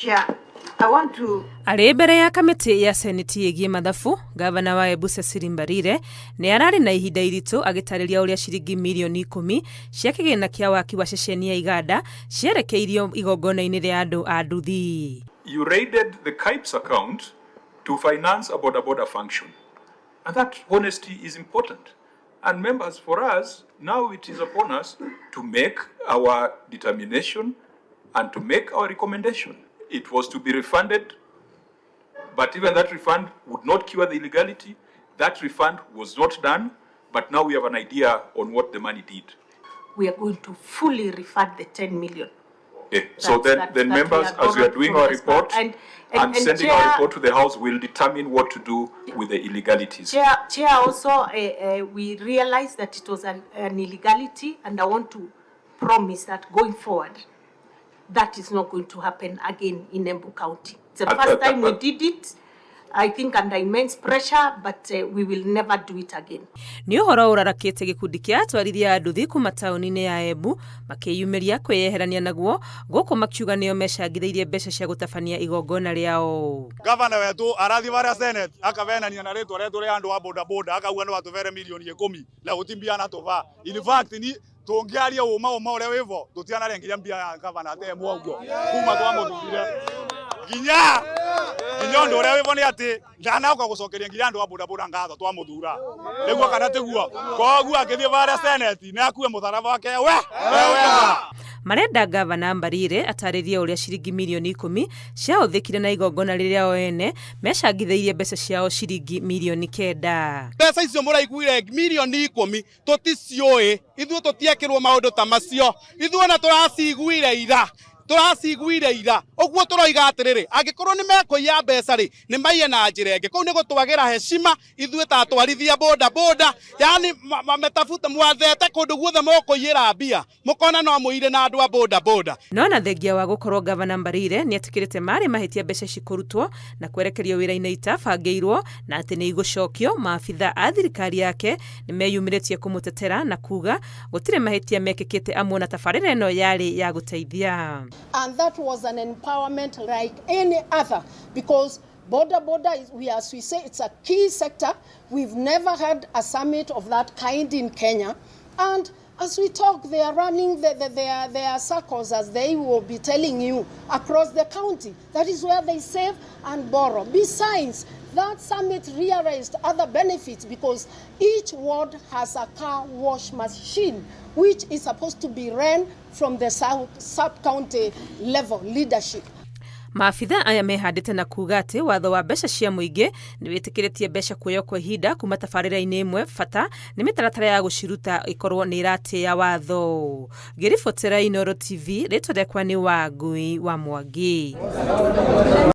Chair, I want to Arĩ mbere ya kamĩtĩ ya seneti ĩgiĩ mathabu, gavana wa Embu Cecily Mbarire nĩ ararĩ na ihinda iritũ agĩtarĩria ũrĩa ciringi mirioni 10 cia kĩgĩna kĩa waki wa ceceni ya iganda cierekeirio igongona-inĩ rĩa andũ a nduthi. You raided the KIPES account to finance a boda boda function. And that honesty is important. And members, for us, now it is upon us to make our determination and to make our recommendation. It was to be refunded, but even that refund would not cure the illegality. That refund was not done, but now we have an idea on what the money did. We are going to fully refund the 10 million. Okay. So then, then that we members, had as we are borrowed doing from our the report and sending our Chair, report to the House, we'll determine what to do with the illegalities. Chair, also, we realized that it was an illegality, and I want to promise that going forward, that is not going to happen again in Embu County. It's the first time we did it, I think under immense pressure, but we will never do it again. Nĩ ũhoro ũrarakĩte gĩkundi kĩa atwarithia a nduthi kuma taũni-inĩ ya Embu makĩyumĩria kwĩyeherania naguo gũkũ makiuga nĩo mecangithĩirie mbeca cia gũtabania igongona rĩao. Gavana wetu arathi varia Senate akavenania na ritwa rietu ria andu a boda boda, akauga no atuvere milioni 10 na guti mbia na tuva. In fact, ni tungiaria uma uma uria wivo, tutianarengiria mbia ya gavana ate mwa uguo kuma twamuthurire nginya undu uria wivo ni ati ndanauka gucokeria nginya andu a boda boda ngatho twamuthura niguo kana tiguo. Koguo akithie varia Senate ni akue mutharaba wake we wega. Marenda gavana Mbarire atarĩrie ũrĩa ciringi mirioni 10 ciahũthĩkire na igongona rĩrĩa o ene mecangithĩirie mbeca ciao ciringi mirioni 9. Mbeca icio mũraiguire mirioni 10 tũticiũĩ, ithuĩ tũtiekĩrwo maũndũ ta macio, ithuĩ ona tũraciguire ira, tũraciguire ira. Ũguo tũroiga atĩrĩrĩ, angĩkorwo nĩ mekũiya mbeca rĩ, nĩ maiye na njĩra ĩngĩ. Kũu nĩ gũtwagĩra heshima ithuĩ ta atwarithia boda boda, yani mametabuta mwathete kũndũ guothe mũkũiyĩra mbia, mũkona no mũire na andũ a boda boda. No na thengia wa gũkorwo gavana Mbarire nĩ etĩkĩrĩte marĩ mahĩtia mbeca ici kũrutwo na kwerekerio wĩra-inĩ itabangĩirwo na atĩ nĩ igũcokio, maabitha a thirikari yake nĩ meyumĩrĩtie kũmũtetera na kuga gũtirĩ mahĩtia mekĩkĩte amu ona tabarĩra ĩno yarĩ ya gũteithia. And that was an empowerment like any other, because boda boda is, we, as we say, it's a key sector. We've never had a summit of that kind in Kenya. And as we talk, they are running their circles, as they will be telling you, across the county. That is where they save and borrow. Besides, that summit realized other benefits, because each ward has a car wash machine, which is supposed to be run from the sub-county level leadership. Maabitha aya mehandĩte na kuga atĩ watho wa mbeca cia mũingĩ nĩ wĩtĩkĩrĩtie mbeca kuoywo kwa ihinda kuma tabarĩra-inĩ ĩmwe, bata nĩ mĩtaratara ya gũciruta ĩkorwo nĩ ĩratĩĩa watho. Ngĩribotera Inooro TV, rĩtwa rĩakwa nĩ Wangui wa Mwangi.